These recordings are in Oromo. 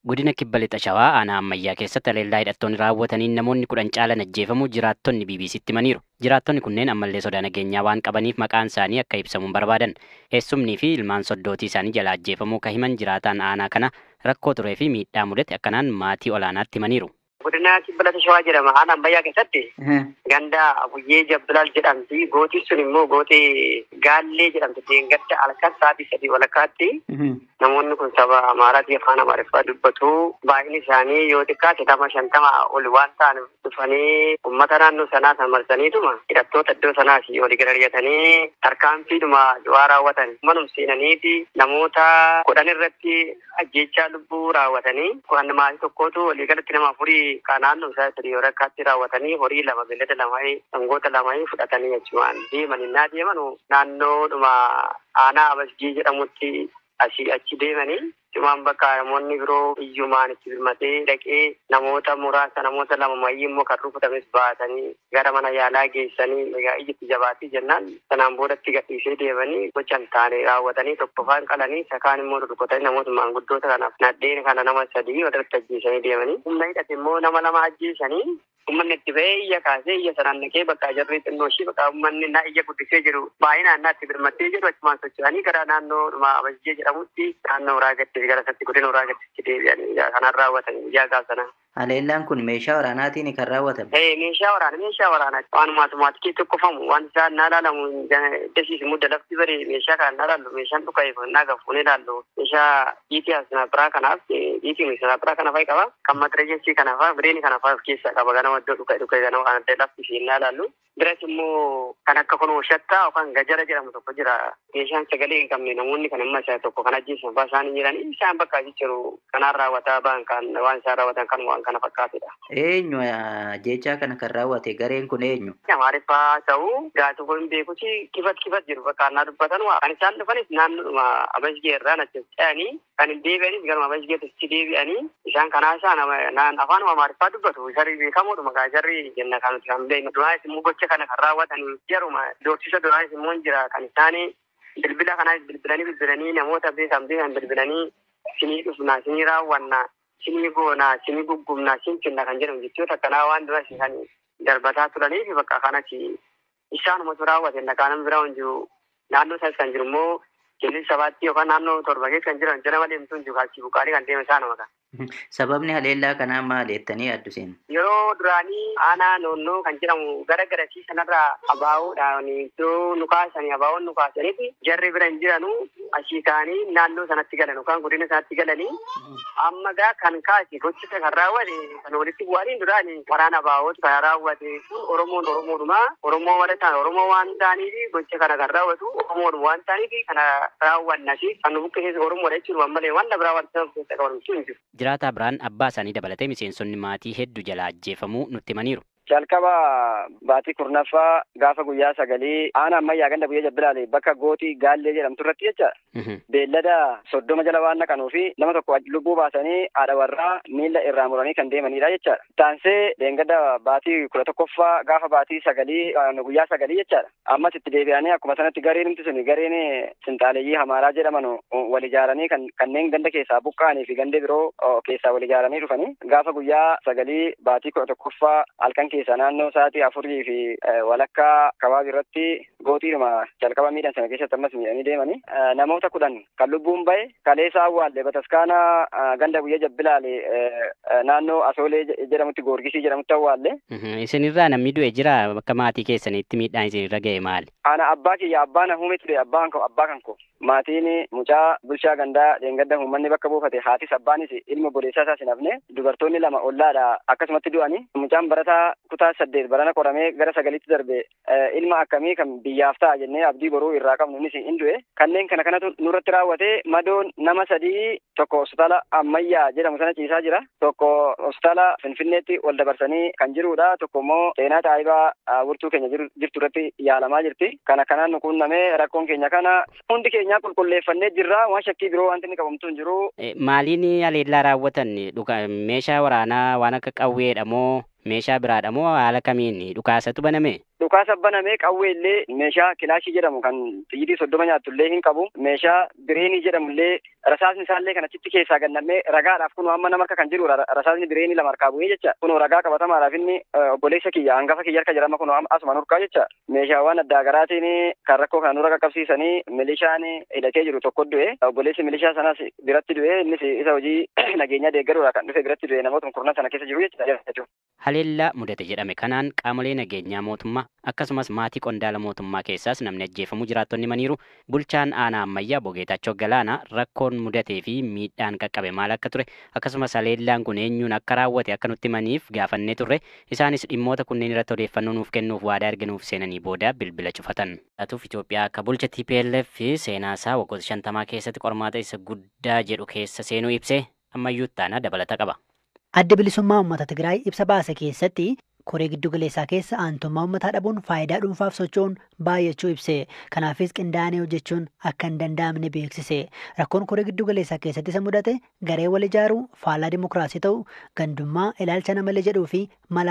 Godina Kibba Lixa Shawaa aanaa ammayyaa keessatti haleellaa hidhattoonni raawwataniin namoonni 10 caalan ajjeefamuu jiraattonni BBCtti himaniiru. Jiraattonni kunneen ammallee sodaa nageenyaa waan qabaniif maqaan isaanii akka ibsamuun barbaadan. Eessumnii fi ilmaan soddootii isaanii jala ajjeefamuu kan himan jiraataan aanaa kana rakkoo turee fi miidhaa mudate akkanaan maatii olaanaatti himaniiru. Godina Kibba Lixa Shawaa jedhama. Aanaa ammayyaa keessatti ganda Abuyyee Jabbilaal jedhamti. Gootiin sun immoo gootii Gaallee jedhamti. Deengadda halkan sa'aatii 3 walakkaatti namoonni kun saba Amaaraatii afaan Amaariffaa dubbatu. Baay'inni isaanii yoo xiqqaate 50 ol waan ta'an dhufanii uummata naannoo sanaa san marsaniituma hidhattoota iddoo sanaas olii gad ari'atanii tarkaanfiidhuma du'aa raawwatan. Manum seenaniiti namoota 10 irratti ajjeechaa lubbuu raawwatanii kan maatii tokkootu walii galatti nama 4 kan naannoo isaa 3 walakkaatti raawwatanii horii 2 beellada 2 sangoota 2 fudhatanii achumaan deemanii naa deeman naannoodhuma aanaa Abasgii jedhamutti asii achi deemanii Cimaan bakka namoonni biroo iyyumaan itti birmatee dhaqee namoota muraasa namoota 2 mayyii immoo kan rukutames baatanii gara mana yaalaa geessanii egaa ijji jabaatii jennaan sanaan boodatti gadhiisee deemanii gocha hin taane raawwatanii tokko faan qalanii sakaan immoo rukutanii namoota maanguddoota kanaaf nadheen kana nama 3 walirratti ajjeesanii deemanii humna hidhate immoo nama 2 ajjeesanii uummanni itti ba'ee iyya kaasee iyya sanaan dhaqee bakka ajarri xinnoo ishii bakka uummanni na iyya guddisee jiru baay'inaan naatti birmattee jiru achumaan socho'anii gara naannoodhuma Abasjee jedhamutti naannoo Raagatti gara isatti godina Raagatti deebi'anii kanaan raawwatanii guyyaa gaaf sana. Haleellaan kun meeshaa waraanaatiin kan raawwatame? Meeshaa waraanaa waanuma automaatikii tokkofamu waan isaan naa ilaalamu dasiis mudda lafti bari meeshaa kan naa ilaallu meeshaan dhuka'e naa gafuun ilaallu meeshaa ETS sanaa kanaaf ETS sanaa kana fa'i qaba kan matireejensii kana fa'a bireeni kana fa'a of keessaa qaba ganama iddoo dhuka'e ganama kan adda lafti isheen naa ilaallu. Biras immoo kan akka kun shattaa yookaan gajara jedhamu tokko jira. Meeshaan sagalee hin qabne namoonni kan amma isa tokko kan ajjeesan fa'aa isaan hin jiran isaan bakka jiru kanaan raawwataa ba'an kan waan isaan raawwatan kan waan kana fakkaatedha. Eenyu ajjeechaa kana kan raawwate gareen kun eenyu? Amaariffaa ta'uu gaatu kun beekuti kifat kifat jiru bakka annaa dubbatan kan isaan dhufanis naannoodhuma Abasgee irraa achi ce'anii kan hin deebi'anis garuma Abasgeetti deebi'anii isaan kanaa isaan afaanuma Amaariffaa dubbatu jarri beekamoodhuma gaa jarri jenna kan nuti kan beeknu duraanis immoo gocha kana kan raawwatan jaruma doorsisa duraanis immoo hin jira kan isaanii bilbila kanaas bilbilanii namoota beekan bilbilanii sinii dhufnaa sinii raawwannaa sinii goonaa sinii guggubnaa sin kenna kan jedhamu jechoota akkanaa waan duras kan darbataa turanii fi bakka kanatti isaanumatu raawwate nakaan biraa hin jiru naannoo isaas kan jiru immoo kilil sabaatti yookaan naannoo 7 keessa kan jiran jala malee hin jiru kaachii buqaalee kan deema isaanuma kan. Sababni haleellaa kanaa maal jettanii yaaddu isin? Yeroo duraanii aanaa noonnoo kan jedhamu gara garasii sanarraa abaa'uudhaan iddoo nu kaasanii abaa'oon nu kaasaniiti jarri bira hin jiranu asii ka'anii naannoo sanatti galan yookaan godina sanatti galanii amma gaa kan kaase gochisa kan raawwate kan walitti bu'anii duraanii waraana abaa'ootu kan raawwate kun Oromoon Oromoodhuma Oromoo warra ta'an Oromoo waan ta'aniif gocha kana kan raawwatu Oromoodhuma waan ta'aniif kana raawwanna fi kan nu buqqeessu Oromoodha jechuudha malee waan biraa waan ta'eef keessa qabamu hin jiru. Jiraataa biraan abbaa isaanii dabalatee miseensonni maatii hedduu jala ajjeefamuu nutti himaniiru. Jalqaba baatii 10ffaa gaafa guyyaa 9 aanaa ammayyaa ganda Guyyaa Jabbilaale bakka gootii Gaallee jedhamtu irratti jecha beellada 30 jala waan naqanuu fi nama tokko lubbuu baasanii haadha warraa miilla irraa muranii kan deemanidha jechaadha. Taansee deengada baatii 11ffaa gaafa baatii 9 guyyaa 9 jechaadha. Ammas itti deebi'anii akkuma sanatti gareen nuti suni gareen sinxaaleeyyii Hamaaraa jedhaman wal ijaaranii kanneen ganda keessaa buqqa'anii fi ganda biroo keessaa wal ijaaranii dhufanii gaafa guyyaa 9 baatii 11ffaa halkan keessaa naannoo sa'aatii 4 fi walakkaa kabaabii irratti gootiidhuma jalqaba miidhan sana keessatti ammas miidhanii deemanii namoota 10 kan lubbuun bahe kaleessa awwaalle bataskaana ganda Guyyaa Jabbilaale naannoo Asoolee jedhamutti Goorgisii jedhamutti awwaalle. Isinirraa namni du'e jira bakka maatii keessanitti miidhaan isinirra ga'e maali? Ana abbaa kiyya abbaan hafuume ture abbaan kan koo maatiin mucaa bulchaa gandaa deengadda uummanni bakka buufate haatis abbaanis ilma boleessaa isaas hin hafne dubartoonni 2 ollaadha akkasumatti du'anii mucaan barataa kutaa 8 barana qoramee gara 9tti darbe ilma akkamii kan biyyaaf ta'a jennee abdii boruu irraa qabnu innis hin du'e kanneen kana kanatu nurratti raawwate madoon nama 3 tokko hospitaala ammayyaa jedhamu sana ciisaa jira tokko hospitaala Finfinneetti wal dabarsanii kan jirudha tokko immoo seenaa Taayibaa wirtuu keenya jirtu irratti yaalamaa jirti kana kanaan nu quunnamee rakkoon keenya kana hundi keenya qulqulleeffannee jirra waan shakkii biroo wanti inni qabamtu hin jiru. Maaliin haleellaa raawwatan meeshaa waraanaa waan akka qawweedha moo meeshaa biraadha moo haala kamiin dhukaasatu baname? Dhukaasa banamee qawwee illee meeshaa kilaashii jedhamu kan xiyyitii 30 nyaattu illee hin qabu. Meeshaa bireenii jedhamu illee rasaasni isaallee kan achitti keessaa gannamee ragaadhaaf kunoo amma nama harka kan jiru rasaasni bireenii 2 harkaa bu'ee jecha. Kunoo ragaa qabatamaadhaaf inni obboleessa kiyya hangafa kiyya harka jedhama kunoo asuma nurkaa jecha. Meeshaawwan addaa garaatiin kan rakkoo kana nurra qaqqabsiisanii milishaan hidhatee jiru tokko du'e. Obboleessi milishaa sanas biratti du'e, innis isa hojii nageenyaa deeggaruudhaan kan dhufe biratti du'e, namoota kurnan sana keessa jiru jechuudha. Haleellaa mudate jedhame kanaan qaamolee nageenyaa mootummaa akkasumas maatii qondaala mootummaa keessaas namni ajjeefamuu jiraattonni himaniiru. Bulchaan aanaa ammayyaa Bogeetachoo Galaanaa rakkoon mudatee fi miidhaan qaqqabe maal akka ture akkasumas haleellaan kun eenyuun akka raawwate akka nutti himaniif gaafannee turre. Isaanis dhimmoota kunneen irratti odeeffannoo nuuf kennuuf waadaa erga nuuf seenanii booda bilbila cufatan. Atuuf Itoophiyaa akka bulcha TPLF fi seenaa isaa waggoota 50 keessatti qormaata isa guddaa jedhu keessa seenuu ibsee ammayyuu taana dabalata qaba. Adda bilisummaa uummata Tigraay ibsa baase keessatti koree giddu galeessaa keessa aantummaa uummataa dhabuun faayidaa dhuunfaaf socho'uun baay'achuu ibse. Kanaafis qindaa'anii hojjechuun akka hin danda'amne beeksise. Rakkoon koree giddu galeessaa keessatti isa mudate garee wal ijaaruu, faallaa dimokiraasii ta'uu, gandummaa, ilaalcha namalee jedhuu fi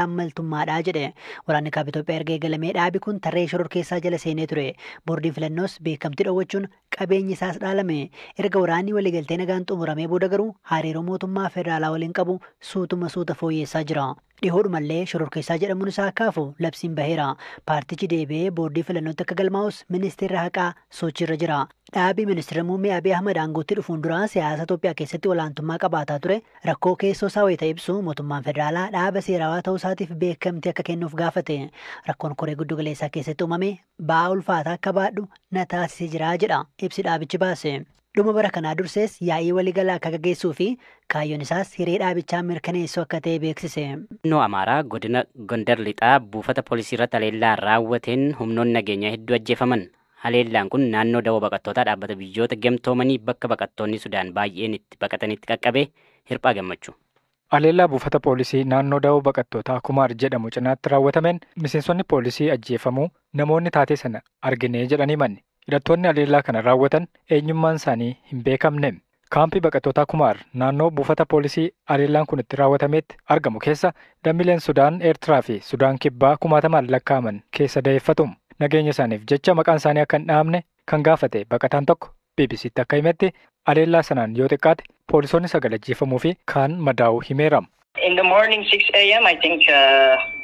malaammaltummaadha jedhe. Waraanni kaaba Itoophiyaa erga eegalamee dhaabi kun tarree shororkeessaa jala seenee ture. Boordiin filannoos beekamtii dhoowwachuun qabeenyi isaas dhaalame. Erga waraanni waliigaltee nagaan xumuramee booda garuu hariiroo mootummaa federaalaa waliin qabu suutuma suuta fooyyessaa jira. Dhihoodhumallee shororkeessaa jedhamuun isaa kaafu labsiin baheera. Paartichi deebi'ee boordii filannootti akka galmaa'us ministeerri haqaa sochiirra jira. Dhaabii ministeera muummee Abiy Ahmad aangootti dhufuun dura siyaasa Itoophiyaa keessatti olaantummaa qabaataa ture. Rakkoo keessoo isaa wayita ibsu mootummaan federaalaa dhaaba seerawaa ta'uu isaatiif beekamtii akka kennuuf gaafate. Rakkoon koree giddu galeessaa keessatti uumame ba'aa ulfaataa akka baadhu na taasisee jira jedha ibsi dhaabichi baase. Dhuma bara kanaa dursees yaa'ii waliigalaa akka gaggeessuu fi kaayyoon isaas hiree dhaabichaa mirkaneessuu akka ta'e beeksise. Naannoo Amaaraa godina Gondar Lixaa buufata poolisii irratti haleellaa raawwateen humnoonni nageenyaa hedduu ajjeefaman. Haleellaan kun naannoo dawoo baqattootaa dhaabbata biyyoota gamtoomanii bakka baqattoonni Sudaan baay'een itti baqatanitti qaqqabe hirphaa gammachuu. Haleellaa buufata poolisii naannoo dawoo baqattootaa Kumaar jedhamu cinaatti raawwatameen miseensonni poolisii ajjeefamuu namoonni taatee sana argine jedhanii himan. Hidhattoonni haleellaa kana raawwatan eenyummaan isaanii hin beekamne. Kaampii baqattootaa Kumaar naannoo buufata poolisii haleellaan kun itti raawwatametti argamu keessa lammiileen Sudaan, Eertiraa fi Sudaan kibbaa kumaatamaan lakkaa'aman keessa da'eeffatu. Nageenya isaaniif jecha maqaan isaanii akka hin dhahamne kan gaafate baqataan tokko BBCtti akka himetti haleellaa sanaan yoo xiqqaate poolisoonni 9 ajjeefamuu fi kaan madaa'uu himeera. In the morning 6 a.m. I think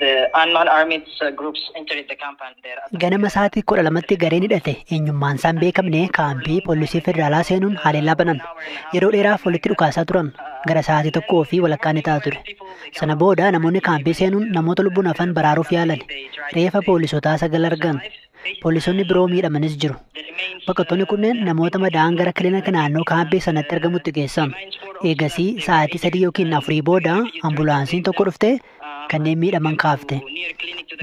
the unmanned armed groups entered the compound there. Ganama sa'aatii 12tti gareen hidhate eenyummaan isaan beekamne kaampii poolisii federaalaa seenuun haleellaa banan. Yeroo dheeraaf walitti dhukaasaa turan. Gara sa'aatii 1:30 ni ta'a ture. Sana booda namoonni kaampii seenuun namoota lubbuun hafan baraaruuf yaalan. Reefa poolisotaa 9 argan. Poolisoonni biroo miidhamanis jiru. Baqattoonni kunneen namoota madaa'an gara kilinika naannoo kaampii sanatti argamutti geessan. Eegasii sa'aatii 3 yookiin 4 booda ambulaansiin tokko dhuftee kanneen miidhaman kaafte.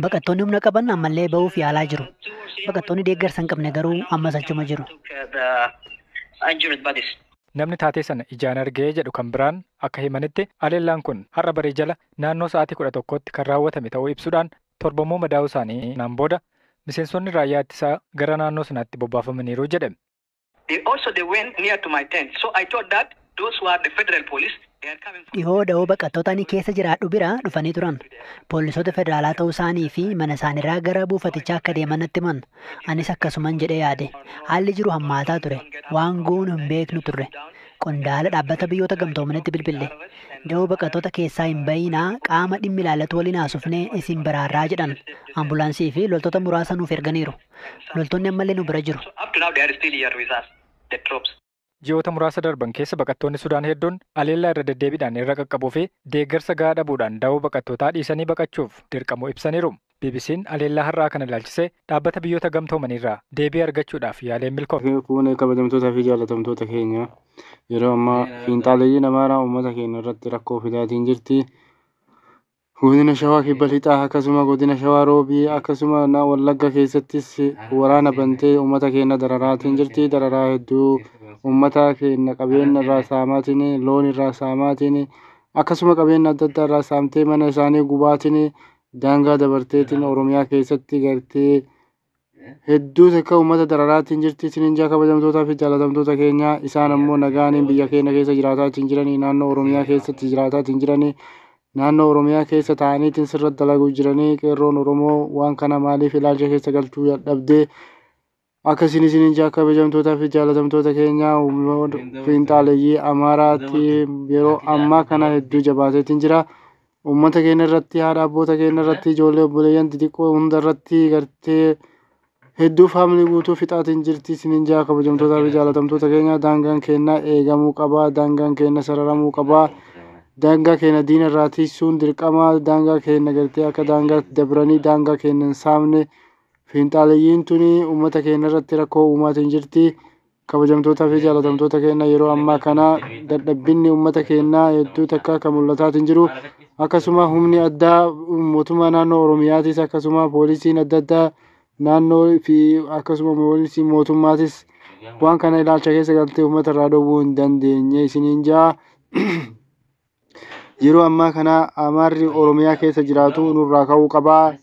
Baqattoonni humna qaban ammallee ba'uuf yaalaa jiru. Baqattoonni deeggarsa hin qabne garuu ammas achuma jiru. Namni taatee sana ijaan argee jedhu kan biraan akka himanitti haleellaan kun har'a barii jala naannoo sa'aatii 11tti kan raawwatame ta'uu ibsuudhaan torbammoo madaa'uu isaanii naan booda miseensonni raayyaa ittisaa gara naannoo sanaatti bobbaafamaniiru jedhame. Dhihoo da'oo baqattoota ani keessa jiraadhu bira dhufanii turan. Poolisoota federaalaa ta'uu isaanii fi mana isaaniirraa gara buufatichaa akka deeman natti himan. Anis akkasuman jedhee yaade. Haalli jiru hammaataa ture. Waan goonu hin beeknu turre. Qondaala dhaabbata biyyoota gamtoomanitti bilbille. Da'oo baqattoota keessaa hin bayinaa qaama dhimmi ilaallatu waliin haasofnee isin baraarraa jedhan. Ambulaansii fi loltoota muraasa nuuf erganiiru. Loltoonni ammallee nu bira jiru. Ji'oota muraasa darban keessa baqattoonni Sudaan hedduun haleellaa irra deddeebiidhaan irra qaqqabuu fi deeggarsa gahaa dhabuudhaan da'oo baqattootaa dhiisanii baqachuuf dirqamuu ibsaniiru. BBC'n haleellaa har'aa kana ilaalchisee dhaabbata biyyoota gamtoomaniirraa deebii argachuudhaaf yaaleen milkoofne. Kun kabajamtootaa fi jaallatamtoota keenya yeroo ammaa fiinxaaleeyyiin Amaaraa uummata keenya irratti rakkoo fidaatiin jirti. Godina Shawaa Kibba Lixaa akkasuma godina Shawaa Roobii akkasuma Wallagga keessattis waraana bantee uummata keenya dararaatiin jirti. Dararaa hedduu uummata keenya qabeenya irraa saamaatiin, loon irraa saamaatiin, akkasuma qabeenya adda addaa irraa saamtee mana isaanii gubaatiin daangaa dabarteetiin Oromiyaa keessatti gartee hedduu takka uummata dararaatiin jirti. Isiniin jaa kabajamtootaa fi jaallatamtoota keenya isaan ammoo nagaaniin biyya keenya keessa jiraataatiin jiranii naannoo Oromiyaa keessatti jiraataatiin jiranii. Naannoo Oromiyaa keessa taa'aniitiin sirratti dalaguu jiranii. Qeerroon Oromoo waan kana maaliif ilaalcha keessa galchuu dadhabdee? Akkasiin isiniin jaa, kabajamtootaa fi jaalatamtoota keenya, fiinxaaleeyyii Amaaraatti yeroo ammaa kana hedduu jabaateetiin jira. Uummata keenya irratti, haadha abboota keenya irratti, ijoollee obboleeyyan xixiqqoo hunda irratti gartee hedduu faamilii guutuu fixaatiin jirti isiniin jaa, kabajamtootaa fi jaalatamtoota keenya. Daangaan keenya eegamuu qaba. Daangaan keenya sararamuu qaba. Daangaa keenya diina irraa tiksuun dirqama. Daangaa keenya gartee akka daangaa dabranii daangaa keenya hin saamne. Fiinxaaleeyyiin tuni uummata keenya irratti rakkoo uumaatiin jirti. Kabajamtootaa fi jaalatamtoota keenya, yeroo ammaa kana dadhabbinni uummata keenyaa hedduu takka kan mul'ataatiin jiru. Akkasuma humni addaa mootummaa naannoo Oromiyaatis, akkasuma poolisiin adda addaa naannoo fi akkasuma poolisiin mootummaatis waan kana ilaalcha keessa galtee uummata irraa dhowwuu hin dandeenye isiniin jaa. Yeroo ammaa kana Amaarri Oromiyaa keessa jiraatu nurraa ka'uu qabaa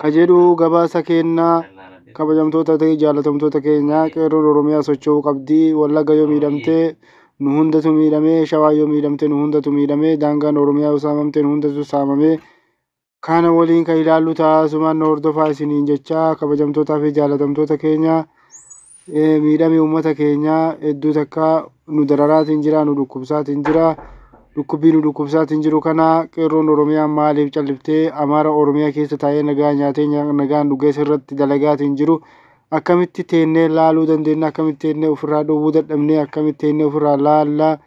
ka jedhu gabaasa kennaa. Kabajamtoota ta'e jaalatamtoota keenya, qeerroon Oromiyaa socho'uu qabdi. Wallagga yoo miidhamte nu hundatu miidhamee, Shawaa yoo miidhamte nu hundatu miidhamee, daangaan Oromiyaa yoo saamamte nu hundatu saamamee. Kana waliin kan ilaallu taasumaan nu hordofaa isiniin jecha. Kabajamtootaa fi jaalatamtoota keenya, miidhamee uummata keenya hedduu takka nu dararaatiin jira, nu dhukkubsaatiin jira. Dhukkubbii nu dhukkubsaatiin jiru kana qeerroon Oromiyaa maaliif calliftee Amaara Oromiyaa keessa taa'ee nagaa nyaatee nagaan dhugee irratti dalagaatiin jiru akkamitti teennee laaluu dandeenya? Akkamitti teennee ofirraa dhowwuu dadhabnee? Akkamitti teennee ofirraa laallaa?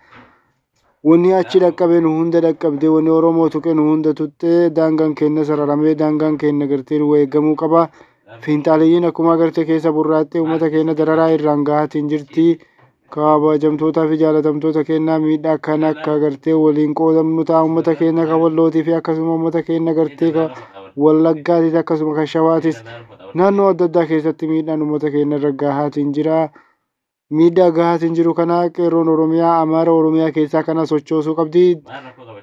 Wanni achi dhaqqabee nu hunda dhaqqabdee, wanni Oromoo tuqee nu hunda tuqxee. Daangaan keenya sararamee, daangaan keenya gartee nu eegamuu qaba. Fiinxaaleeyyiin akkuma agartee keessa burraattee uummata keenya dararaa irraan gahaatiin jirti. Kabajamtootaa fi jaalatamtoota keenyaa, miidhaa kana akka gartee waliin qoodamnu ta'a. Uummata keenya kan Wallootii fi akkasuma uummata keenya gartee kan Wallaggaatis, akkasuma kan Shawaatis, naannoo adda addaa keessatti miidhaan uummata keenya irra gahaatiin jira. Miidhaa gahaatiin jiru kana qeerroon Oromiyaa Amaara Oromiyaa keessaa kana sochoosuu qabdi,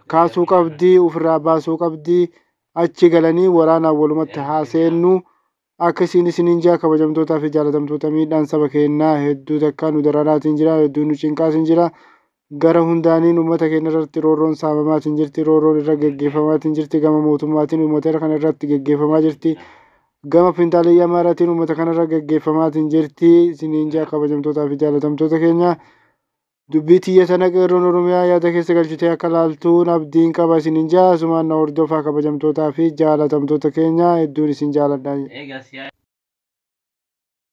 kaasuu qabdi, ofirraa baasuu qabdi. Achi galanii waraanaan walumatti haaseennu akkasiin isiniin jaa. Kabajamtootaa fi jaalatamtoota, miidhaan saba keenyaa hedduu takka nu dararaatiin jira, hedduu nu cinqaatiin jira. Gara hundaaniin uummata keenya irratti roorroon saamamaatiin jirti, roorroon irra geggeeffamaatiin jirti. Gama mootummaatiin uummata kana irratti geggeeffamaa jirti. Gama fiinxaaleeyyii Amaaraatiin uummata kana irra geggeeffamaatiin jirti isiniin jaa. Kabajamtootaa fi jaalatamtoota keenya, dubbii tiyya sana qeerroon Oromiyaa yaada keessa galchitee akka laaltuun abdiin qaba isiniin jaa. Asumaan na hordofaa, kabajamtootaa fi jaalatamtoota keenya, hedduun isin jaaladha.